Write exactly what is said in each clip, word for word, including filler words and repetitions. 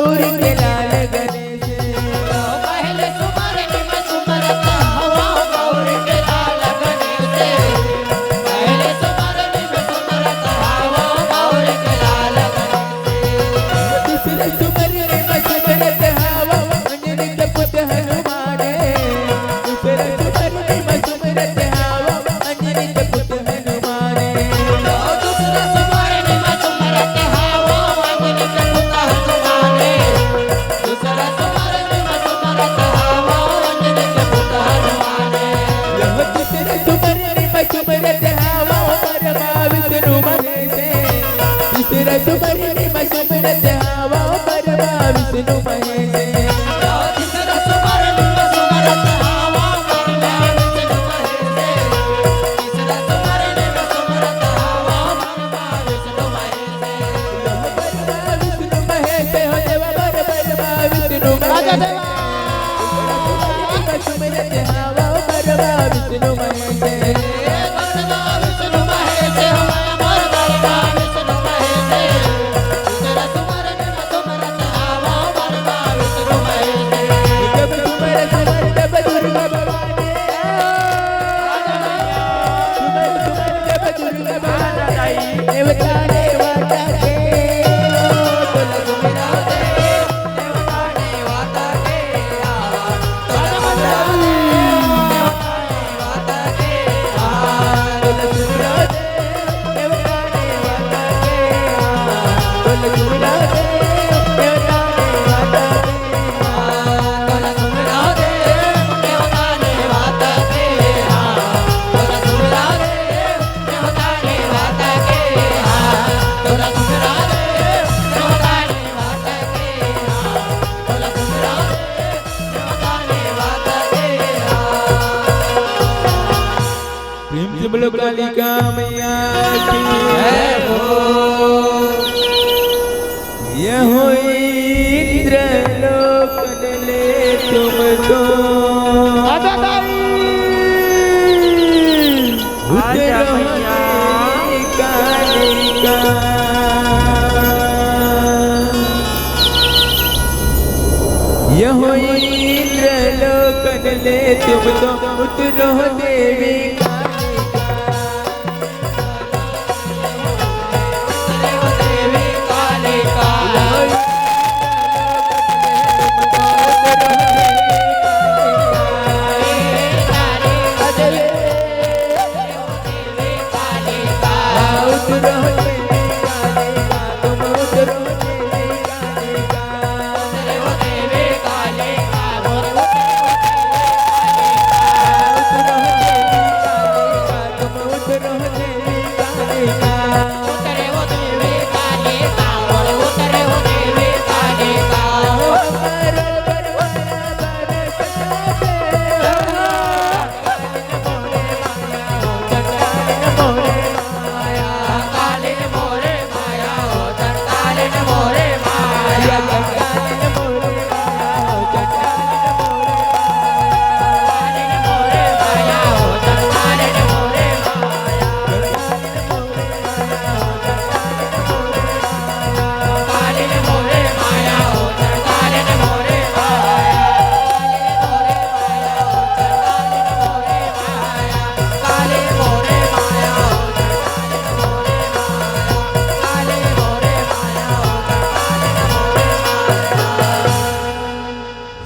गौर के लाल गणेश। पहले सुमर निम सुमरत हवा गौर के लाल गणेश। पहले सुमर निम सुमरत हवा गौर के लाल गणेश। दूसरे सुमर निम सुमरत हवा अंजनी के पुत हनुमान। दूसरे सुमर निम सुमरत हवा अंजनी के पुत हनुमान। दूसरे सुमर निम सुमरत हवा अंजनी के पुत हनुमान। दूसरा सुमर निम सुमरत हवा अंजनी के पुत हनुमान। यह दूसरा सुमर निम सुमरत हवा ब्रह्मा विष्णु महेश। तीसरा सुमर निम सुमरत हवा ब्रह्मा विष्णु महेश। तीसरा सुमर निम सुमरत हवा ब्रह्मा विष्णु महेश। तीसरा सुमर निम सुमरत हवा ब्रह्मा विष्णु महेश। प्रेम से बोलो कालिका मैया की। जय हो। यहो इंद्र लोकन ले तुम तो उतरो देवी कालिका। यहो इंद्र लोकन ले तुम तो उतरो देवी कालिका।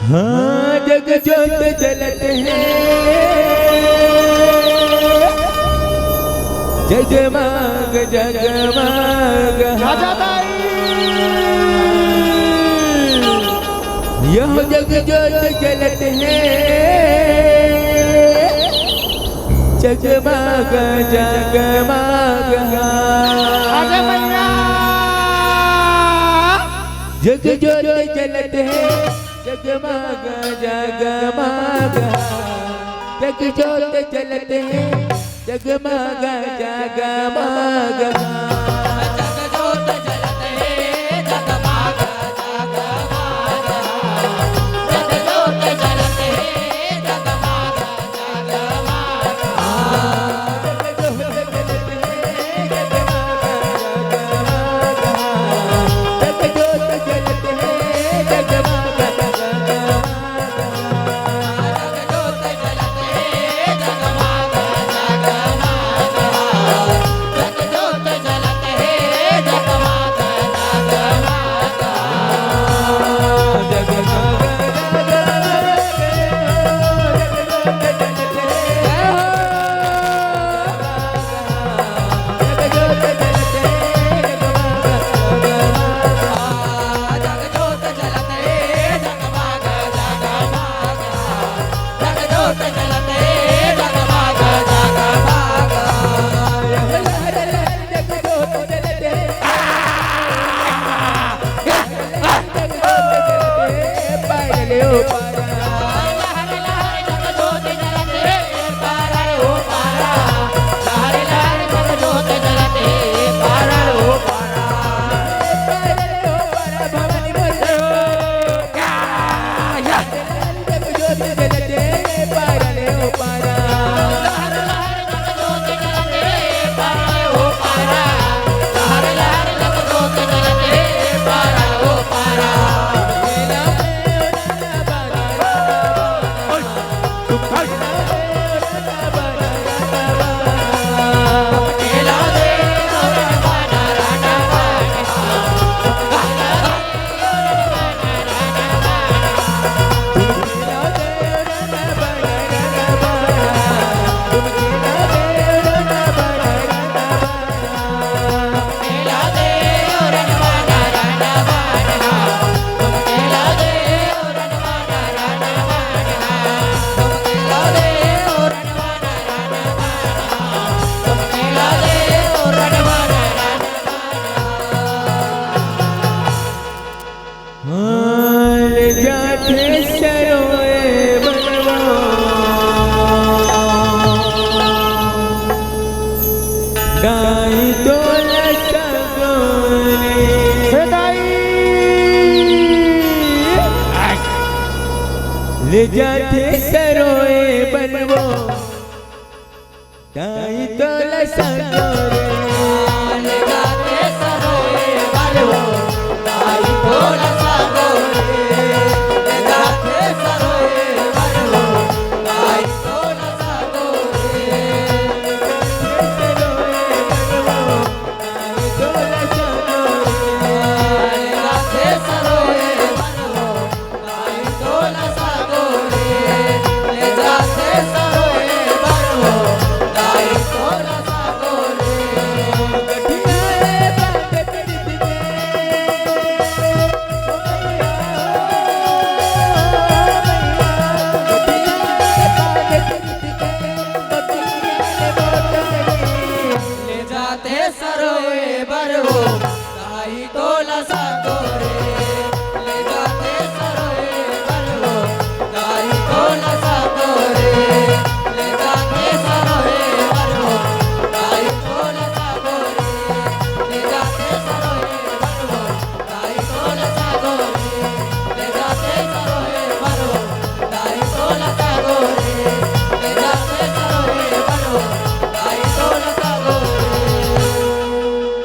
हाँ, जग जोत जलत है, जगमाग जगमाग। राजा दाई। यह जग जोत जलत है, जगमाग जगमाग। अरे भैया। जग जोत जलत है, जगमाग जगमाग। जग जोत जलत है, जगमाग जगमाग। जग जोत जलत है, जगमाग जगमाग। जग जोत जलत है, जगमाग। हाल जाथे सरोए बनवा, दाई तोला सगोरे। हे दाई। ले जाथे सरोए बनवा, दाई तोला सगोरे।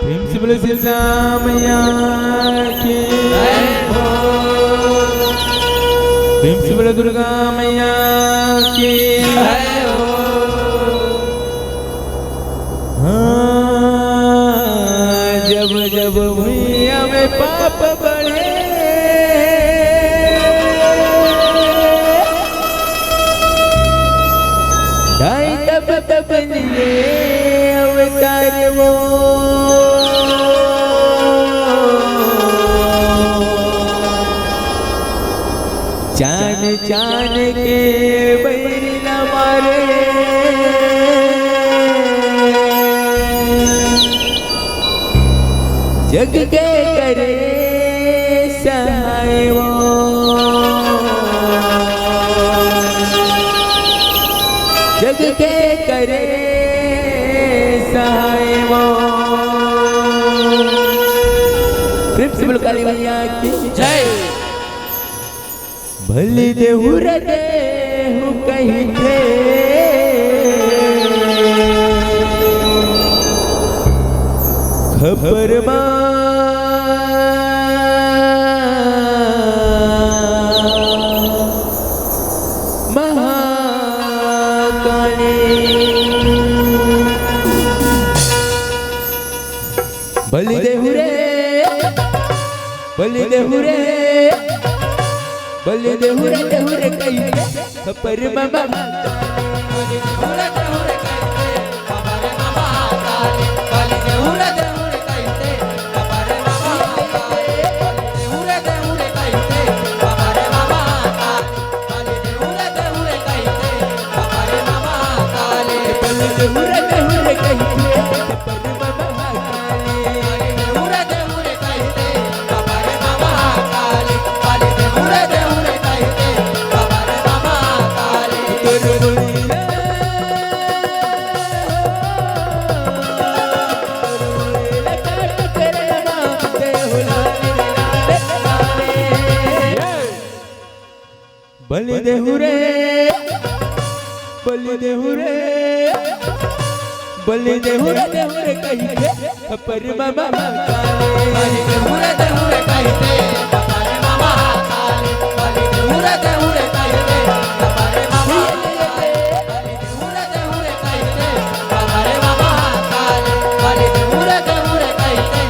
प्रेम से बोले सीता मैया की। प्रेम से बोले दुर्गा मैया की। हाँ, जब जब भुइयां में पाप बढ़े, दाई तब तब लिए अवतार वो। चान चान के बैरी न मारे, जग के करे सहाय वो, जग के करे सहाय वो। प्रेम से बोल काली मैया की जय। बलि देहु रे देहु कहिथे खपर मा महाकाली। बलि देहु रे, बलि देहु रे, बलि देहु रे, देहु रे कहिके खपर मा महाकाली। बलि देहु रे, बलि देहु रे, बलि देहु रे, देहु रे कहिके, खपर ममा काले। बलि देहु रे, देहु रे कहिके, खपर ममा काले। बलि देहु रे, देहु रे कहिके, खपर ममा काले। बलि देहु रे, देहु रे कहिके, खपर ममा काले। बलि देहु रे, देहु रे कहिके,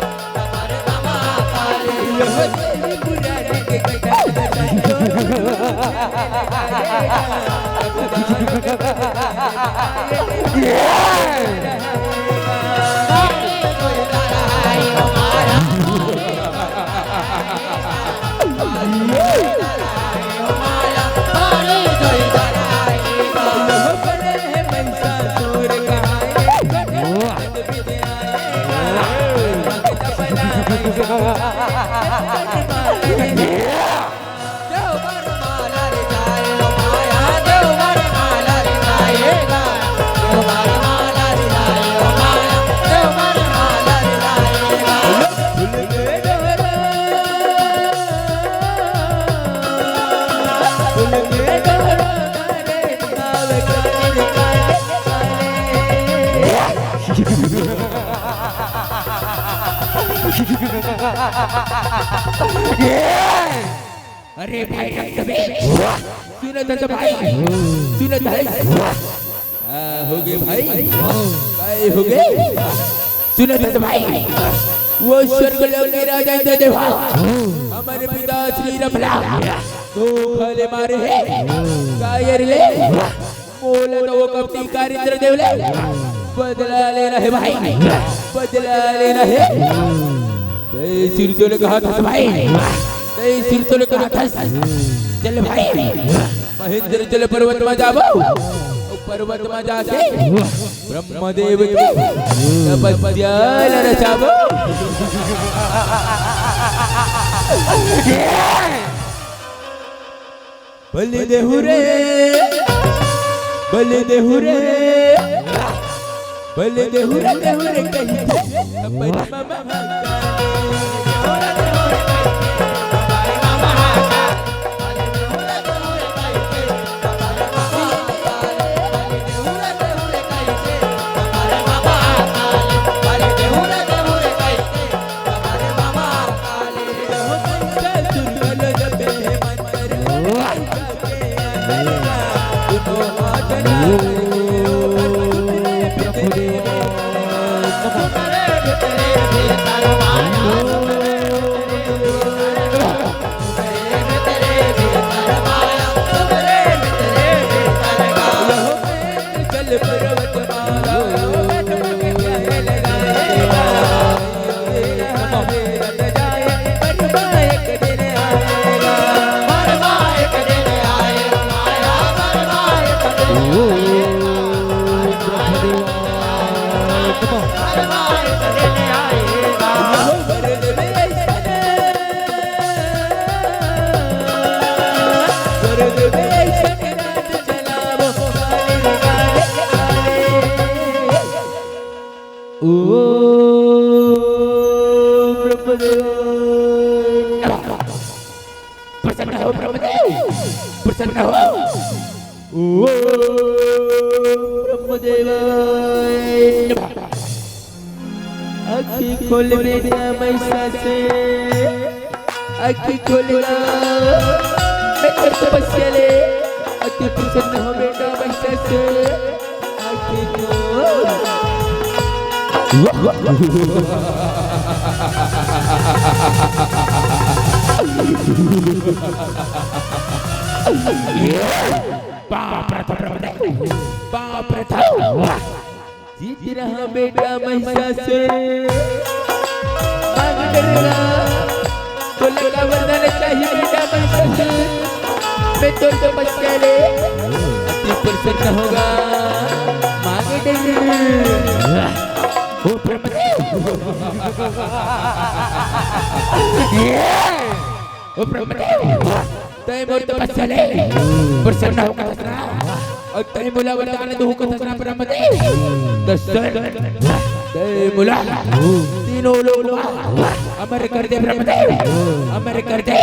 अरे भाई रक्त बे, सुनत हस भाई, सुनत हस। आ, हो गे भाई, काय हो गे? सुनत हस भाई, वो स्वर्ग लोक के राजा इंद्रदेव हा हमर पिता श्री राम ला धोखा ले मारे हे। कायर ले? मोला तो वो कपटी कार इंद्रदेव ले बदला लेना हे भाई, बदला लेना हे। तैं सिरतोले कहत हस भाई, तैं सिरतोले कहत हस। चल भाई, महेंद्र चल पर्वत मा जाबो, पर्वत मा जाके ब्रह्मदेव के तपस्या ल रचाबो। बलि देहु रे, बलि देहु रे, बलि देहु रे, देहु रे कहिके। प्रसन्न हो ब्रह्मदेव, प्रसन्न हो। ओम ब्रह्मदेवाय नमः। आँखी खोल बेटा महिषासुर, आँखी खोल ना। मैं तो तपस्या ले, अति प्रसन्न हो बेटा महिषासुर। आँखी खोल। बाप रे, बाप रे। जीत रहा बेटा महिषासुर। मांग डरना, तोला का वरदान चाही बेटा महिषासुर। मैं तो तपस्या ले, अति प्रसन्न होगा। मांग डरना। ओ ब्रह्मदेव। ओ ब्रह्मदेव, तैं मोर तपस्या ले प्रसन्न होकत हस ना, अउ तैं मोला वरदान देहू कहत हस ना ब्रह्मदेव, त सुन, तैं मोला तीनों लोक मा अमर कर दे ब्रह्मदेव, अमर कर दे।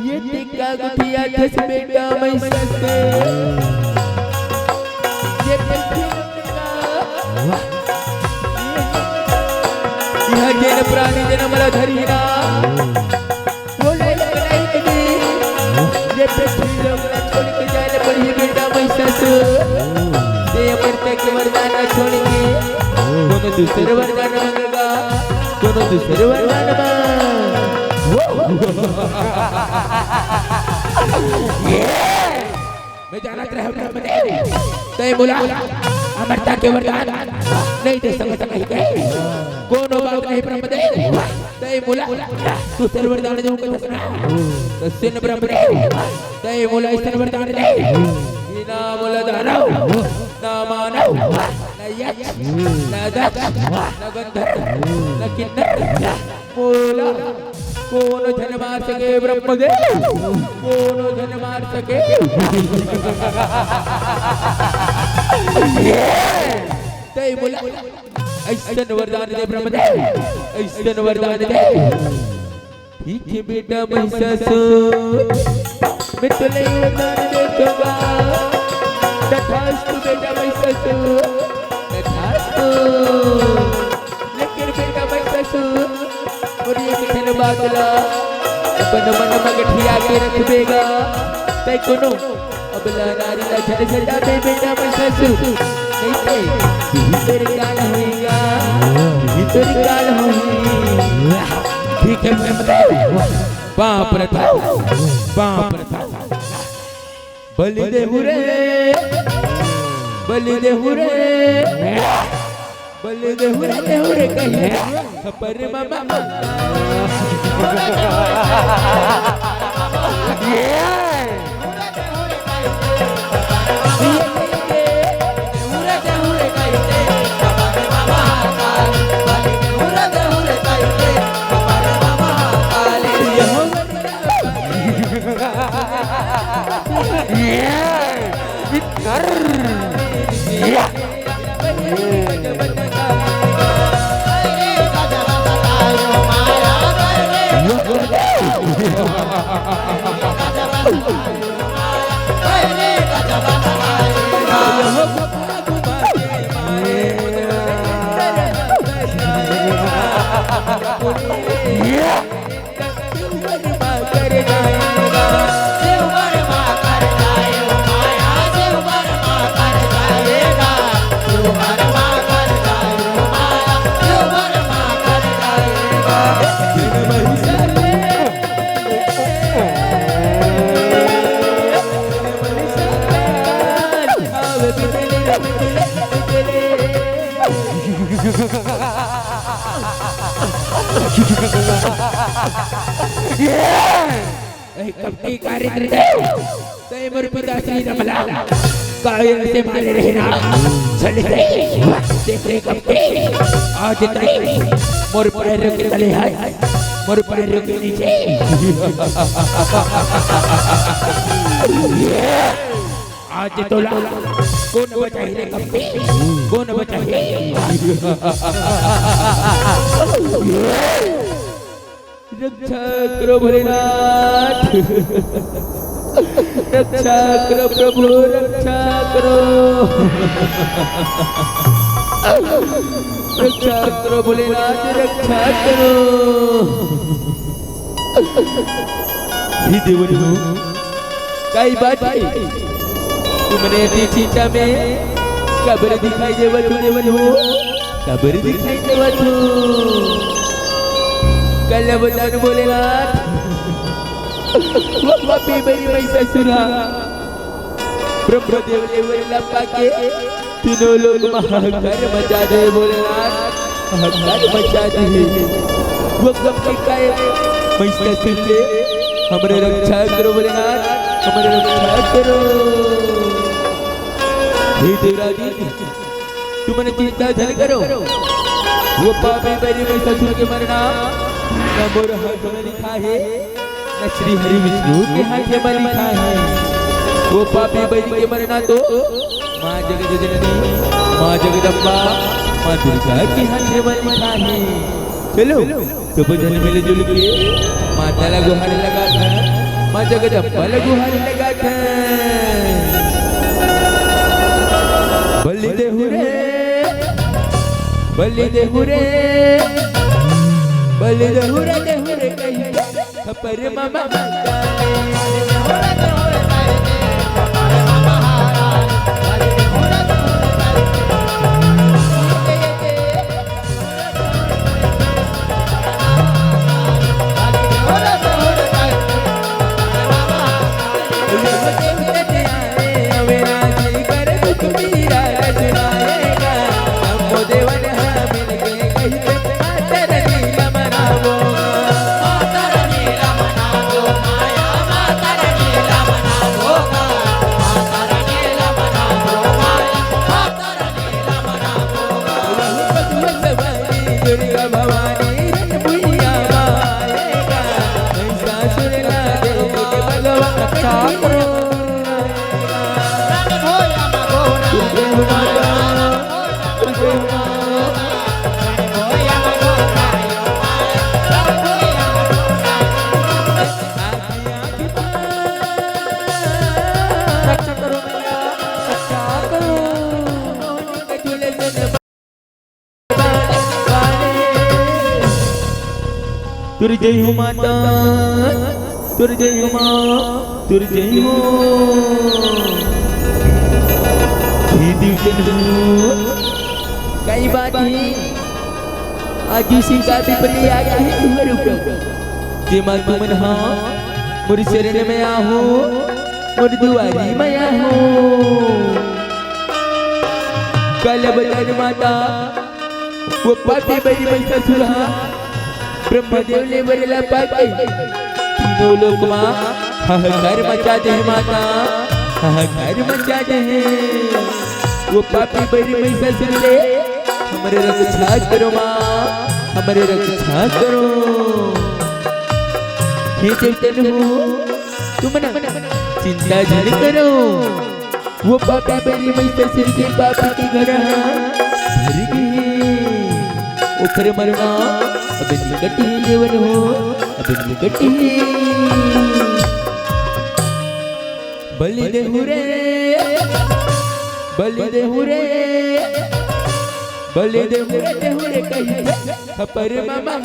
ये टिक्का गुठिया दस बेटा महिषासुर। ये पृथ्वी का। यह जन प्राणी जनम ला धरी ना। बोले लगना इतनी। ये पृथ्वी लोक ला छोड़ के जाए पड़ी बेटा महिषासुर। ये अमरता के वरदान ला छोड़ के कोनो दूसरे वरदान मांगेगा। कोनो दूसरे वरदान मांग। मैं जानत रहे ब्रह्मदेव, तैं मोला अमरता के वरदान नहीं दे सकत कहिके। कोनो बात नहीं ब्रह्मदेव, तैं मोला दूसर वरदान देहू कहिके ना। त सुन ब्रह्मदेव, तैं मोला अइसन वरदान दे कि ना मोला दानव, ना मानव, ना यक्ष, ना दक्ष, ना गंधर्व, ना किन्नर, मोला कोनो झन मार सके ब्रह्मदेव, कोनो झन मार सके। तैं मोला अइसन वरदान दे ब्रह्मदेव, अइसन वरदान दे। ठीक है बेटा महिषासुर, मैं तोला ये वरदान दे दूंगा। तथास्तु बेटा महिषासुर, तथास्तु। लेकिन बेटा महिषासुर, अउ एक ठन बात ला अपन मन म गठिया के रखबे गा। तैं कोनो अबला नारी ला झन सताबे बेटा महिषासुर, नहीं तैं तोर काल होइगा, तोर काल होइगा। ठीक है, मैं बताऊं। बाप रे बाप, बाप रे बाप। बलि देहु रे, बलि देहु रे, बलि देहु रे, देहु रे कहिके। सपर ममा। ये। ए, कपटी कारिंद्र देव, तैं मोर पिता श्री रमला, कायल से मारे रहे ना, चल से, देख रे कपटी, आज तैं मोर पैर के तले है, मोर पैर के नीचे। आज तोला कोन बचाही रे कपटी, कोन बचाही? रक्षा करो भोलेनाथ, रक्षा करो प्रभु, रक्षा करो, रक्षा करो भोलेनाथ, रक्षा करो। हे देवन हो, काई बात हे? तुमन ए चिंता में काबर दिखाई देवत हो देवन हो? काबर दिखाई देवत हो? काला बता न भोलेनाथ, वो पापी बरी महिषासुर हा ब्रह्मदेव ले वर ला पाके तीनों लोक म हाहाकार मचा दे भोलेनाथ, हाहाकार मचा दे। वो कब के काय महिषासुर ले, हमरे रक्षा करो भोलेनाथ, हमरे रक्षा करो। हे देवराज, तुमन चिंता झन करो, वो पापी बरी महिषासुर के मरना न मोर हाथ म लिखा हे, न श्री हरि विष्णु के हाथ म लिखा हे। वो पापी बइरी के मरना तो माँ जगत जननी, माँ जगदम्बा, माँ दुर्गा के हाथे म लिखाय हे। चलो, सब झन मिल जुल के माता ला गुहार लगाथन, माँ जगदम्बा ला गुहार लगाथन। बलि देहु रे, बलि देहु रे, बलि देहु रे, देहु रे कहि। खपर ममा तुर जय हो माता, तुर जय हो माँ, तुर जय हो। हे देवतन हो। कई बात हे, आज उसी का विपत्ति आ गया है तुम्हारे ऊपर। जेमा तुमन हा मोर शरण में आहो, मोर दुआरी में आहो। काला बदन माता, वो पापी बइरी महिषासुर हा ब्रह्मदेव ले बरला पाके तीनों लोक मा हाहाकार मचा दे हे माता, हाहाकार मचा दे हे। वो पापी बइरी महिषासुर ले हमरे रक्षा करो माँ, हमरे रक्षा करो। हे चैतन्य हो, तुमन चिंता झन करो। वो पापी बइरी महिषासुर के पाप के घर हा भर गे। ओखर मरना अब निकट हे देवन हो, अब निकट हे। बलि देहु रे, बलि देहु रे, बलि देहु रे, देहु रे कहि। खपर ममा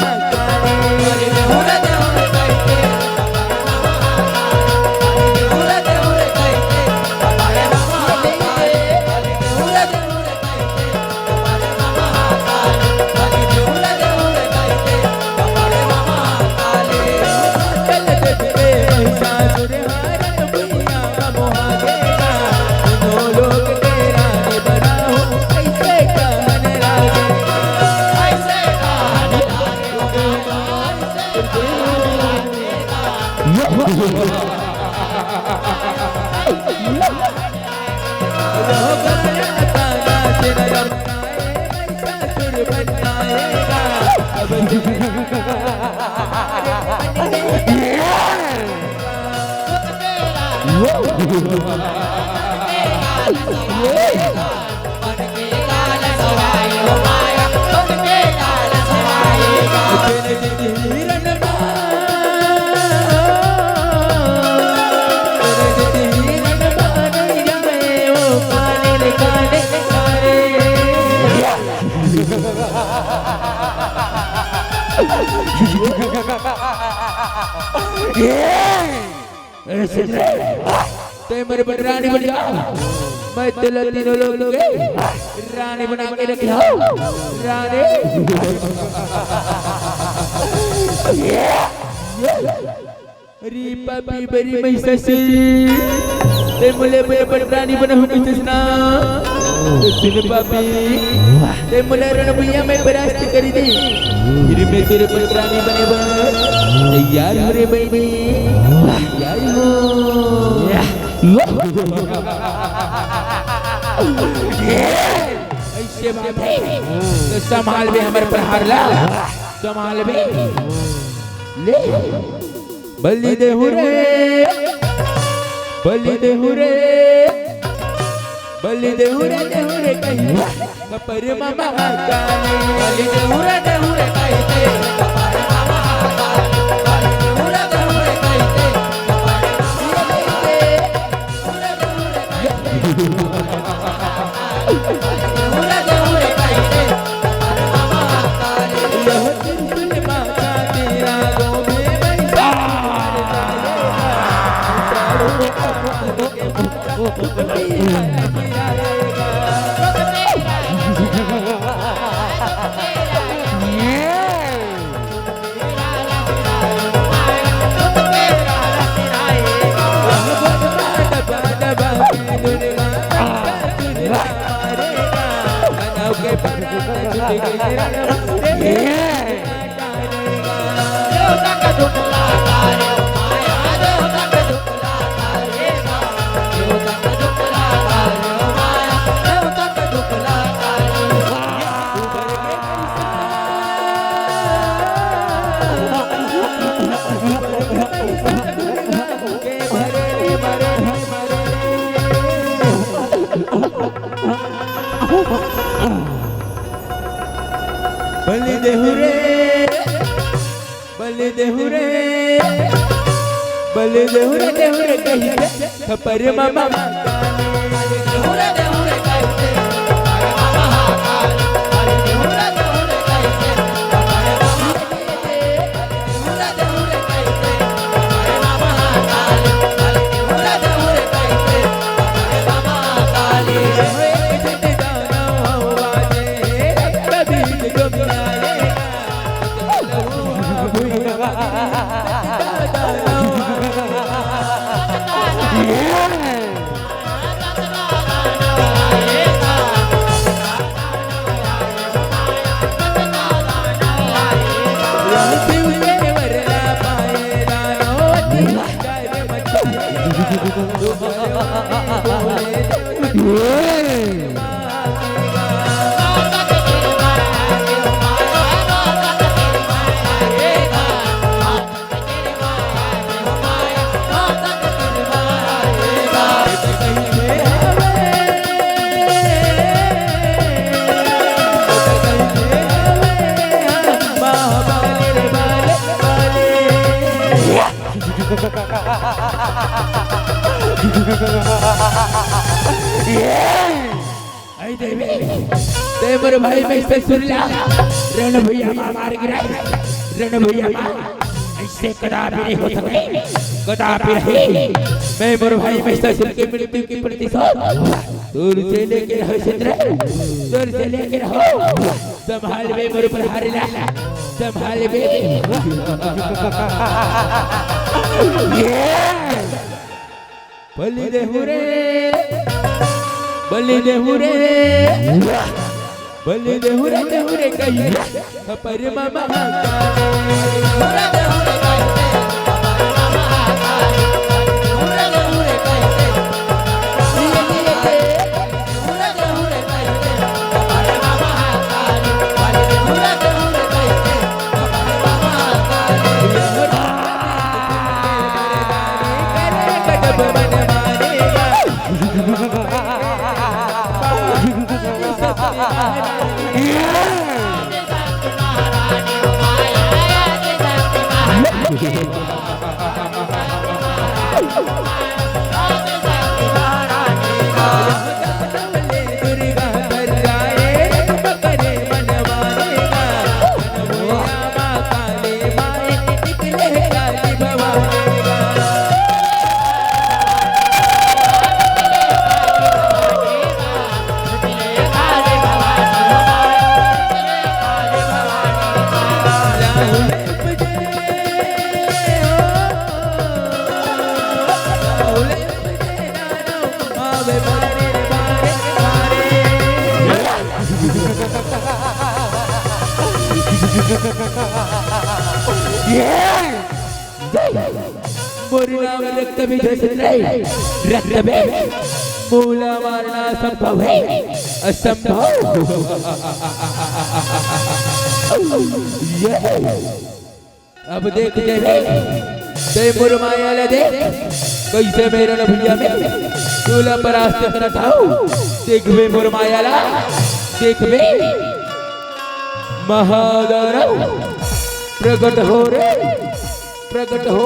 तैं मोर बर रानी बन जा, मैं तोला तीनों लोक के रानी बना के रखे हँव। रानी। अरे पापी बइरी महिषासुर, तैं मोला मोर बर रानी बनाहूँ कहिथस ना। त सुन पापी, तैं मोला रण भुइयाँ में परास्त कर दे, फिर मैं तोर बर रानी बने बर तैयार हँव रे बहिनी, तैयार हँव। अइसे बात हे, त संभालबे हमर प्रहार ला, संभालबे। ले, बलि देहु रे। बलि देहु रे, बलि देहु रे, देहु रे कहि, खपर म महाकाली। बलि देहु रे, देहु रे कहि दे, खपर म महाकाली। बलि देहु रे, देहु रे कहि दे, खपर म महाकाली। बलि देहु रे, बलि देहु रे, बलि देहु रे, देहु रे कहि दे, खपर म महाकाली। आई देवी, ते मोर भाई में से सुन ला। रण भैया माँ मार गिरा, रण भैया माँ ऐसे कदापि नहीं हो सके, कदापि नहीं। मैं मोर भाई में से सुन के मृत्यु की प्रतिशोध दूर से लेके रहो क्षेत्र, दूर से लेके रहो। संभाल बे मोर प्रहारी ला, संभाल बे। ये बलि देहु रे, बलि देहु रे, बलि देहु रे, देहु रे कहि, खपर म महाकाली। मोर नाम रक्त भी झसत नहीं, रक्त भी। मोला मारना असंभव है, असंभव। ये अब देख देवे, ते मोर माया ला देख, कइसे मैं रण भुइयां में तोला परास्त करत हंव। देखबे मोर माया ला, देखबे महादानव। प्रकट हो रे, प्रकट हो।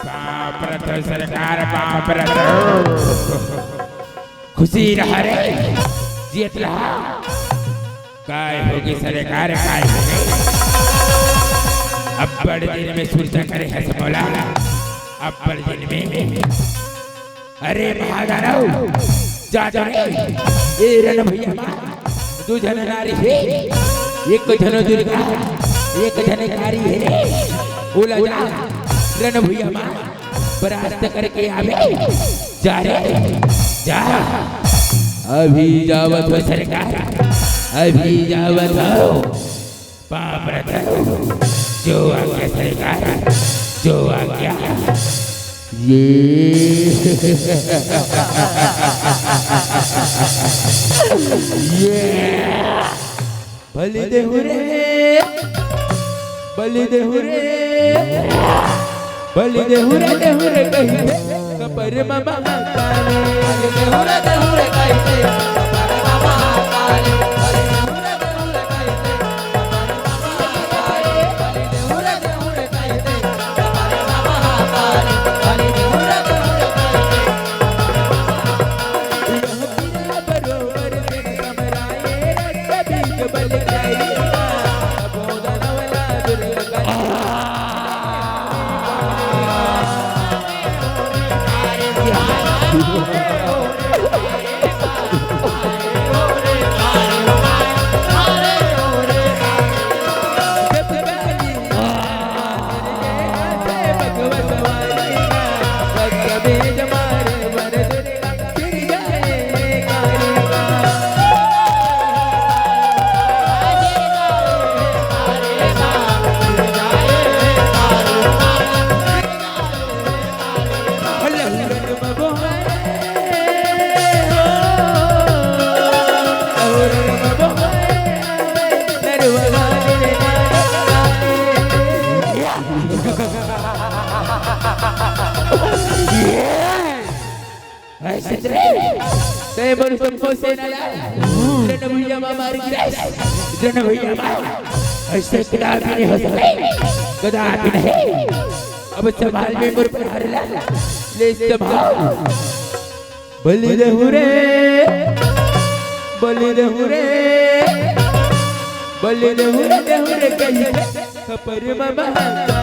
बाप रे तो सरकार, बाप रे तो। खुशी रहा रे, जियत रहा। काय होगे सरकार, काय होगे? अब्बड़ दिन में सुरता करे हस मोला, अब्बड़ दिन में। अरे महादानव, जा तो रे, ए रण भुइयां मा दू झन नारी हे, एक झन दुर्गा, एक झन कारी हे रे। ओला जा, रण भुइयां मा परास्त करके आबे। जा रे, जा। अभी जावत हों सरकार, अभी जावत हों। बाप रे तो, जो आज्ञा सरकार, जो आज्ञा। ये। ये। बलि देहु रे, बलि देहु रे, बलि देहु रे, देहु रे कहिथे कपर म महाकाली। बलि देहु रे, देहु रे कहिथे कपर म महाकाली। बलि देहु रे, देहु रे कहिथे कपर म महाकाली। बलि देहु रे, देहु रे कहिथे कपर म महाकाली। बलि देहु रे, देहु रे कहिथे कपर म महाकाली। अइसे रे, तैं मोर संग सेना ला रण भुइयां मा मार गिराय, रण भुइयां मा। अइसे कदापि नइ हो सकय, कदापि नहीं। अब संभाल बे मोर प्रहार ला, ले संभाल। बलि देहु रे, बलि देहु रे, बलि देहु रे, देहु रे कहिथे कपर म महाकाली।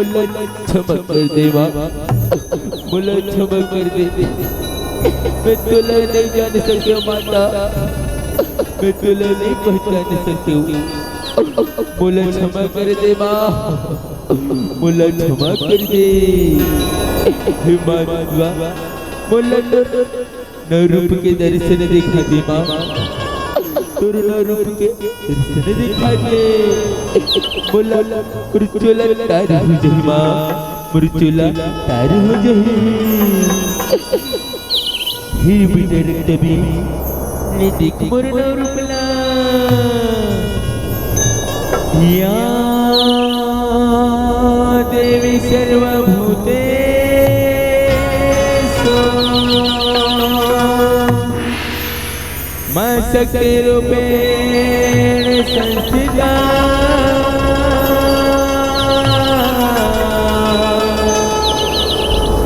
मोला क्षमा कर दे माँ। मोला क्षमा कर दे। मैं तोला नहीं जान सके माता, मैं तोला नहीं पहचान सके। मोला क्षमा कर दे माँ, मोला क्षमा कर दे। हे माँ दुर्गा, मोला नव रूप के दर्शन दिखा दे माँ, तोर नव रूप के दर्शन दिखा दे। मोला मृत्युला तार हो जही माँ, मृत्युला तार हो जही। हे बिटर कवि, ले देख मोर नव रूपला। या देवी सर्वभूतेषु मयि शक्तिरूपेण संस्थिता।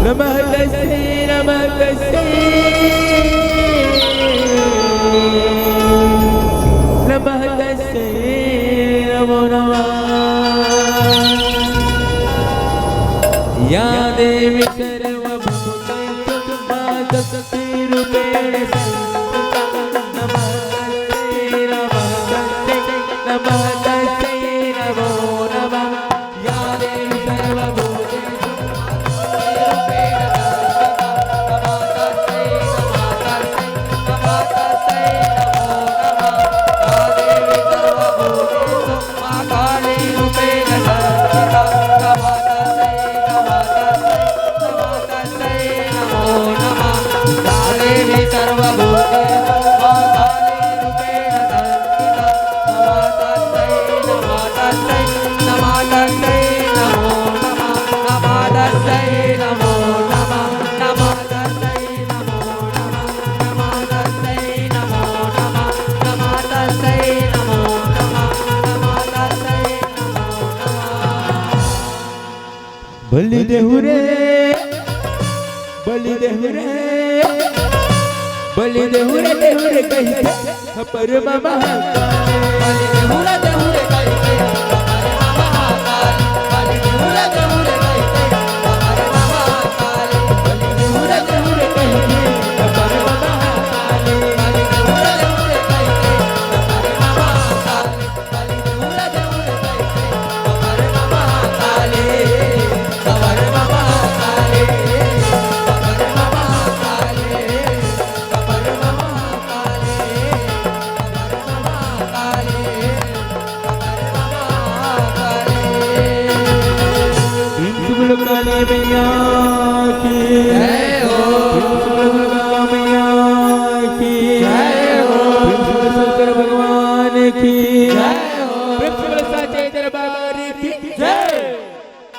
नमः तस्यै, नमः तस्यै, नमः तस्यै नमो नमः। या देवी सर्वभूतेषु मां शक्तिरूपेण संस्थिता। नमः तस्यै, नमः तस्यै, नमः तस्यै नमो नमः। या देवी सर्वभूतेषु बलि देहु रे, बलि देहु रे, बलि देहु रे, देहु रे कहिथे, हपर ममा। बलि देहु रे,